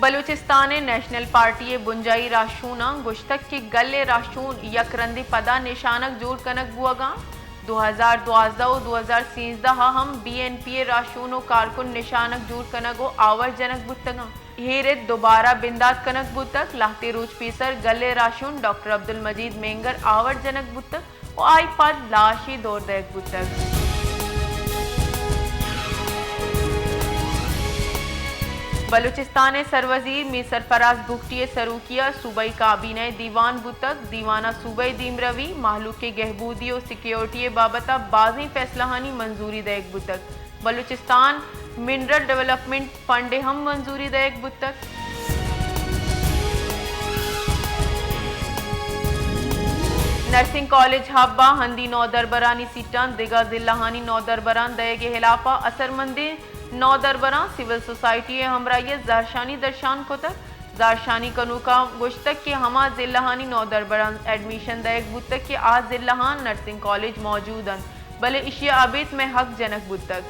بلوچستان ءِ national party ءِ بنجاہی راہشوناں گوشتگ کہ گل ءِ راہشون یک رندے پدا نشانگ جوڑ کنگ بوہگاں۔ دو ہزار دوازدہ ءُ دو ہزار سیزدہ ءَ ہم بی این پی ءِ راہشون ءُ کارکن نشانگ جوڑ کنگ ءُ آور جنگ بوتگاں۔ اے رد دوبارہ بندات کنگ بوتگ۔ لہتے روچ پیسر گل ءِ راہشون ڈاکٹر عبدالمجید مینگر آور جنگ بوتگ ءُ آئی پد لاشے دور دئیگ بوتگ۔ بلوچستان ءِ سروزیر میر سرفراز بگٹی ءِ سروکی ءَ صوبائی کابینہ ءِ دیوان بوتگ۔ دیوان ءَ صوبائی دیمروی، مہلوک ءِ گہبودی ءُ سیکیورٹی ءِ بابت ءَ بازیں فیصلہانی منظوری دئیگ بوتگ۔ بلوچستان منرل ڈویلپمنٹ فنڈ ءَ ہم منظوری دئیگ بوتگ۔ نرسنگ کالج حب ءَ ہندی نودربرانی سیٹاں دگہ ضلعانی نودربراں دئیگ ءِ ہلاپ ءَ اثرمندیں نودربراں سول سوسائٹی ءِ ہمراہی ءَ زہرشانی درشان کتگ۔ زہرشانی کنوکاں گوشتگ کہ ہما ضلعانی نودربراں ایڈمیشن دئیگ بوتگ کہ آ ضلعاں نرسنگ کالج موجود انت، بلے ایشی ءَ ابید مئے حق جنگ بوتگ۔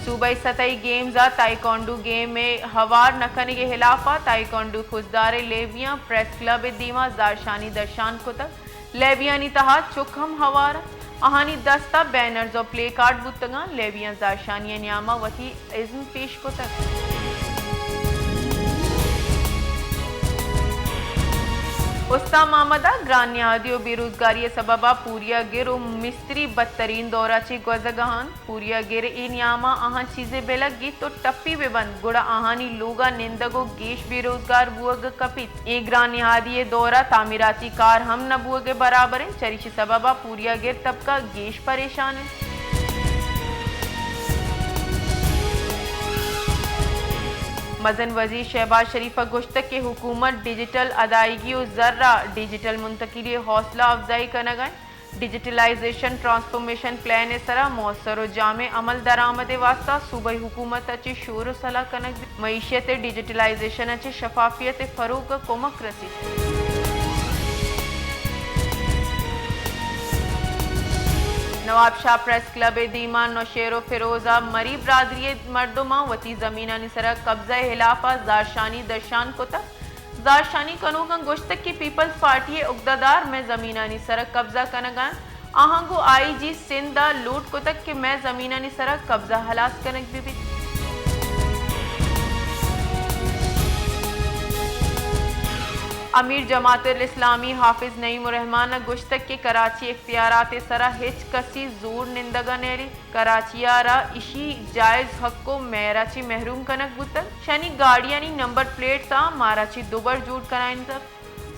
صوبائی سطحی گیمز ءَ تائیکانڈو گیم ءِ ہوار نہ کنگ ءِ ہلاپ ءَ تائیکانڈو خضدار ءِ لیبیاں پریس کلب ءِ دیما زہرشانی درشان کتگ۔ لیبیانی تہا چک ہم ہوار انت۔ آہانی دست ءَ بینرز ءُ پلے کارڈ بوتگاں۔ لیبیاں زہرشانی ءِ نیام ءَ وتی ازم پیش کتگ۔ استان مہمد ءَ گران نہادی ءُ بے روزگاری ءِ سبب ءَ پوریا گر ءُ مستری بدترین دور ءَ چہ گوزگ ءَ انت۔ پوریا گر ءِ نیام ءَ آہاں چیزے بہ لگیت تو ٹپی بہ بنت، گڑا آہانی لوگ ءَ نندگ ءُ گیش بے روزگار بوگ ءَ کپیت۔ اے گران نہادی ءِ دور ءَ تعمیراتی کار ہم نہ بوگ ءِ برابر انت، چریشی سبب ءَ پوریا گر طبقہ گیش پریشان انت۔ مزن وزیر شہباز شریف ءَ گوشتگ کہ حکومت ڈیجیٹل ادائیگی ءُ زر ءِ ڈیجیٹل منتقلی ءِ حوصلہ افزائی کنگ ءَ انت۔ ڈیجیٹلائزیشن ٹرانسفارمیشن پلان ءِ سرا مؤثر ءُ جامع عمل درآمد ءِ واستہ صوبائی حکومت ءَ چہ شور ءُ صلاح کنگ بیت۔ معیشت ءِ ڈیجیٹلائزیشن ءَ چہ شفافیت ءِ فروغ ءَ کمک رسیت۔ نواب شاہ پریس کلب ءِ دیما نوشہر ءُ فیروز ءَ مری برادری ءِ مردماں وتی زمینانی سرا قبضہ ءِ ہلاپ ءَ زہرشانی درشان کتگ۔ زہرشانی کنوکاں گوشتگ کہ پیپلز پارٹی ءِ عہدہ دار مئے زمینانی سرا قبضہ کنگ ءَ انت۔ آہاں گوں آئی جی سندھ ءَ لوٹ کتگ کہ مئے زمینانی سرا قبضہ ہلاس کنگ بہ بیت۔ امیر جماعت الاسلامی حافظ نعیم الرحمان ءَ گوشتگ کہ کراچی اختیارات ءِ سرا ہچ کسی زور نندگ ءَ نیلیت۔ کراچی ءَ را ایشی جائز حق ءُ مہر ءَ چہ محروم کنگ بوتگ۔ شانی گاڑیانی نمبر پلیٹس ءَ مارا چہ دوبر جوڑ کنائینتگ۔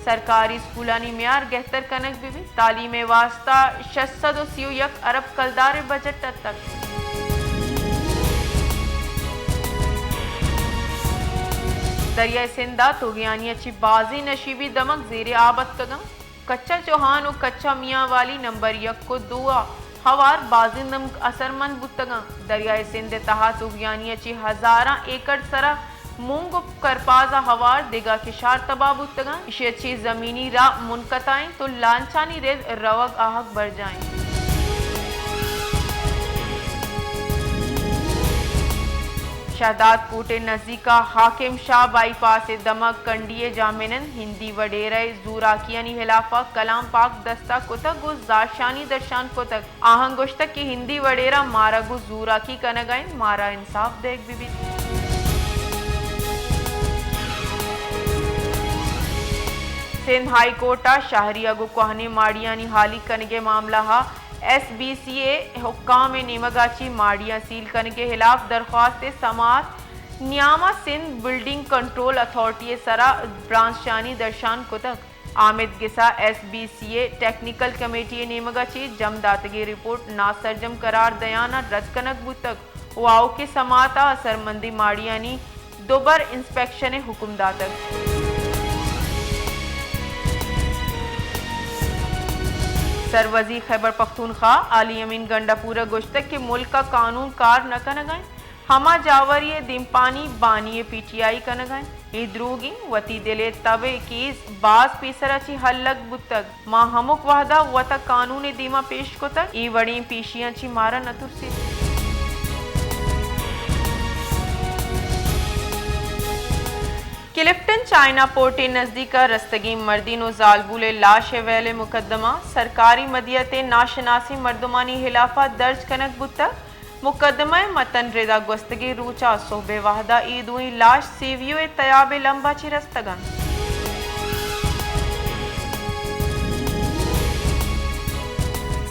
سرکاری اسکولانی معیار گہتر کنگ بہ بیت۔ تعلیم ءِ واستہ شش سد ءُ سی ءُ یک ارب کلدار ءِ بجٹ اتک۔ دریائے سندھ ءَ طغیانی ءَ چہ بازیں نشیبی دمگ زیر آب اتکگ انت۔ کچہ چوہان ءُ کچہ میانوالی نمبر یک ءُ دو ءَ ہوار بازیں دمگ اثرمند بوتگ انت۔ دریائے سندھ ءِ تہا طغیانی ءَ چہ ہزاراں ایکڑ سرا مونگ ءُ کرپاز ءَ ہوار دگہ کشار تباہ بوتگ انت۔ ایشی ءَ چہ زمینی راہ منقطع انت ءُ لانچانی رد روگ آہگ برجاہ انت۔ شہداد کوٹ ءِ نزیک ءَ حاکم شاہ بائی پاس ءِ دمگ کنڈی ءِ جاہمنند ہندی وڈیرہ ءِ زوراکیانی ہلاپ ءَ کلام پاک دست ءَ کتگ ءُ زہرشانی درشان کتگ۔ آہاں گوشتگ کہ ہندی وڈیرہ مارا گوں زوراکی کنگ ءَ انت، مارا انصاف دئیگ بہ بیت۔ سندھ ہائی کورٹ ءَ شہری ءَ گوں کوہنیں ماڑیانی ہالی کنگ ءِ معاملہ ءَ ایس بی سی ءِ حکام ءِ نیمگ ءَ چہ ماڑیاں سیل کنگ ءِ ہلاپ درخواست ءِ سماعت نیام ءَ سندھ بلڈنگ کنٹرول اتھارٹی ءِ سرا برانزشانی درشان کتگ۔ آمید گسا ایس بی سی ءِ ٹیکنیکل کمیٹی ءِ نیمگ ءَ چہ جم داتگیں رپورٹ ناسرجم قرار دیان ءَ رد کنگ بوتگ ءُ آؤکیں سماعت ءَ اثرمندیں ماڑیانی دوبر انسپکشن ءِ حکم داتگ۔ سروزیر خیبر پختونخوا علی امین گنڈاپور ءَ گوشتگ کہ ملک ءَ قانون کار نہ کنگ ءَ انت، ہما جاوری ءِ دیمپانی بانی ءِ پی ٹی آئی کنگ ءَ انت۔ اے دروگ انت، وتی دل ءِ تب ءِ کیس باز پیسر ءَ چہ ہلگ بوتگ۔ ما ہمک وہد ءَ وت ءَ قانون ءِ دیما پیش کتگ، اے وڑیں پیشیاں چہ مارا نہ ترسیت۔ کلفٹن چائنا پورٹ ء نزدیک ء رستگیں مردین و زالبول ء لاش ء ویل ء مقدمہ سرکاری مدیت ء ناشناسیں مردمانی ہلاف ء درج کنگ بوتگ۔ مقدمہ ء متن ردا گوستگیں روچ ء سہب ء وہد ء اے دوئیں لاش سیویو ء تیاب ء لمب ء چہ رستگ انت۔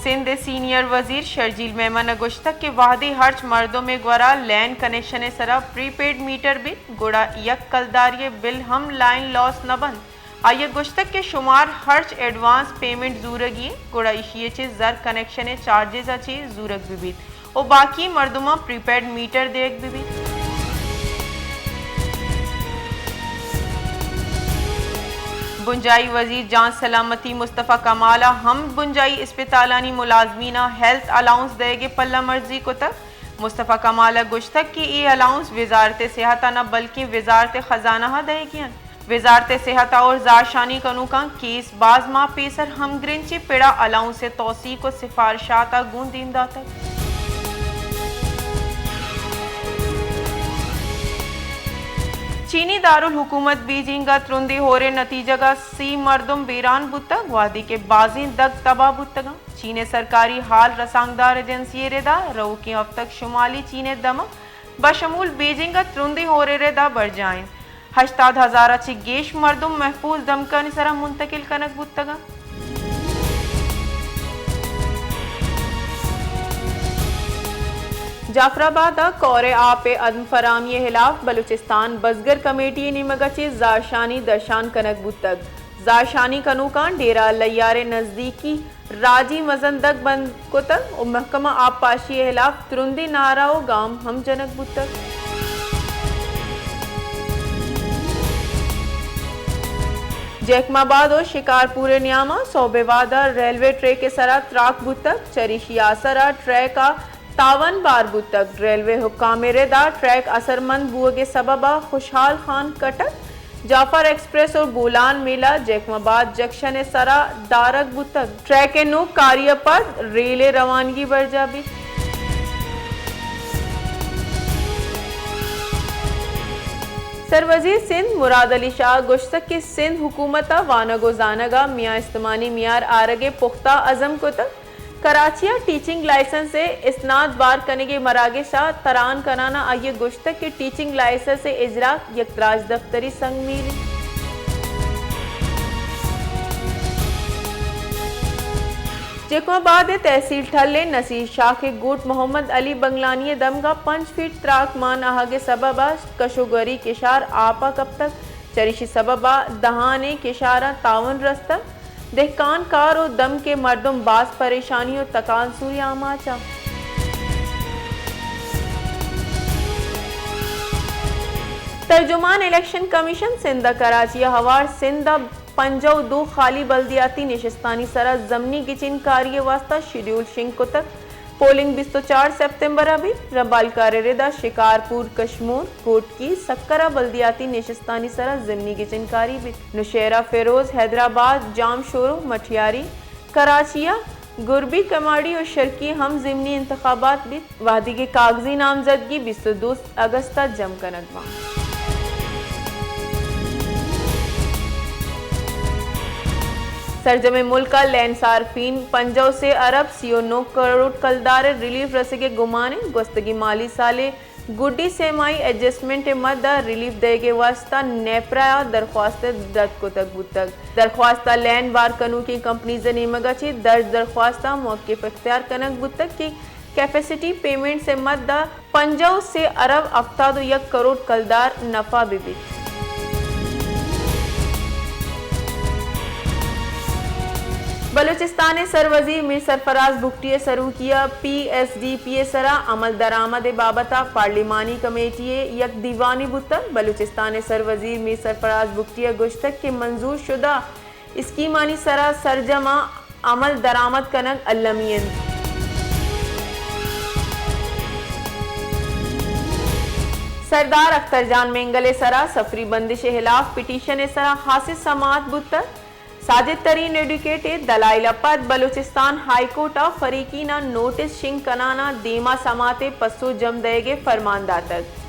سندھ ء سینئر وزیر شرجیل میمن ء گوشتگ کہ وہدے ہرچ مردم ء گورا لین کنکشن ء سرا پری پیڈ میٹر بیت، گڑا یک کلداری ء بل ہم لائن لاس نہ بنت۔ آئی ء گوشتگ کہ شمار ہرچ ایڈوانس پیمنٹ زورگی انت، گڑا ایشی ء چہ زر کنکشن ء چارجز ء چہ زورگ بہ بیت و باقی مردماں پری پیڈ میٹر دیگ بہ بیت۔ بنجاہی وزیر جان سلامتی مصطفی کمال ء ہم بنجاہی اسپتالانی ملازمین ء ہیلتھ الاؤنس دئیگ ء پلہ مرزی کتگ۔ مصطفی کمال ء گوشتگ کہ اے الاؤنس وزارت صحت ء نہ بلکیں وزارت خزانہ ء دئیگی انت۔ وزارت صحت ء اور زہرشانی کنوکاں کیس باز ماہ پیسر ہمگرنچیں پڑ ء الاؤنس ء توثیق و سفارشات ء گوں دیم داتگ۔ چینی دارالحکومت بیجنگ ء ترندیں ہور ء نتیجگ ء سی مردم بیران بوتگ، وہدے کہ بازیں دگ تباہ بوتگ انت۔ چین ء سرکاری ہال رسانکدار ایجنسی ء ردا رؤکیں ہفتگ شمالی چین ء دمگ بشمول بیجنگ ء ترندیں ہور ء ردا برجاہ انت۔ ہشتاد ہزار ء چہ گیش مردم محفوظ دمگانی سرا منتقل کنگ بوتگ انت۔ جعفر آباد ء کور ء آپ ء عدم فراہمی ء ہلاف بلوچستان بزگر کمیٹی ء نیمگ ء چہ زہرشانی درشان کنگ بوتگ۔ زہرشانی کنوکاں ڈیرہ لیار ء نزدیکی راجی مزن دگ بند کتگ و محکمہ آبپاشی ء ہلاف ترندیں نعرہ و گام ہم جنگ بوتگ۔ جیکب آباد و شکارپور ء نیام ء سہب ء وہد ء ریلوے ٹریک ء سرا تراک بوتگ، چریشی آسر ء ٹریک ء تاوان بار بوتگ۔ ریلوے حکام ء ردا ٹریک اثرمند بوگ ء سبب ء خوشحال خان کٹک، جعفر ایکسپریس اور بولان میلہ جیکب آباد جنکشن ء سرا دارگ بوتگ۔ ٹریک ء نوک کاری ء پد ریل ء روانگی برجاہ بیت۔ سروزیر سندھ مراد علی شاہ ء گوشتگ کہ سندھ حکومت ء وانگ و زانگ ء میان استمانی میار آرگ ء پختہ عزم کتگ۔ کراچی ء ٹیچنگ لائسنس ء اسناد بار کنگ ء مراگش ء تران کنان ء آئی ء گوشتگ کہ ٹیچنگ لائسنس ء اجرا یک راجدپتری سنگ میل انت۔ جیکب آباد ء تحصیل ٹھل ء نصیر شاخ ء گوٹ محمد علی بنگلانی ء دمگ ء پنچ فیٹ تراک مان آہگ ء سبب ء کش و گوری کشار آپ ء کپتگ، چریشی سبب ء دہانیں کشاراں تاون رستگ۔ دہکان کار و دمگ ء مردم باز پریشانی و تکانسری آماچ انت۔ ترجمان الیکشن کمیشن سندھ ء کراچی ء ہوار سندھ ء پنجاہ و دو خالی بلدیاتی نشستانی سرا ضمنی گچین کاری ء واستہ شیڈیول شنگ کتگ۔ پولنگ بیست و چار سپتمبر ء بیت۔ رمبالکار ء ردا شکارپور، کشمور، گھوٹکی، سکر ء بلدیاتی نشستانی سرا ضمنی گچین کاری بیت۔ نوشہرہ، فیروز، حیدرآباد، جامشورو، مٹھیاری، کراچی ء گربی، کماڑی و شرکی ہم ضمنی انتخابات بیت، وہدے کہ کاغذی نامزدگی بیست و دو اگست ء جم کنگ باں۔ سرجمیں ملک ء لین صارفین پنجاہ و سے ارب سی و نو کروڑ کلدار ء ریلیف رسگ ء گمان انت۔ گوستگیں مالی سال ء گڈی سہ ماہی ایڈجسٹمنٹ ء مد ء ریلیف دئیگ ء واستہ نیپرا ء درخواست رد کتگ بوتگ۔ درخواست ء لین بار کنوکیں کمپنیز ء نیمگ ء چہ درج درخواست ء موقف اختیار کنگ بوتگ کہ کیپیسٹی پیمنٹس ء مد ء پنجاہ و سے ارب ہفتاد و یک کروڑ کلدار نفع بہ بیت۔ بلوچستان ء سروزیر میر سرفراز بگٹی ء سروکی ء پی ایس ڈی پی ء سرا عمل درآمد ء بابت ء پارلیمانی کمیٹی ء یک دیوانے بوتگ۔ بلوچستان ء سروزیر میر سرفراز بگٹی ء گوشتگ کہ منظور شدہ اسکیمانی سرا سرجم ء عمل درآمد کنگ المی انت۔ سردار اختر جان مینگل ء سرا سفری بندش ء ہلاف پٹیشن ء سرا ہاسیں سماعت بوتگ۔ ساجد ترین ایڈوکیٹ ء دلائل ء پد بلوچستان ہائی کورٹ ء فریقین ء نوٹس شنگ کنان ء دیما سماعت ء پسو جم دئیگ ء فرمان داتگ۔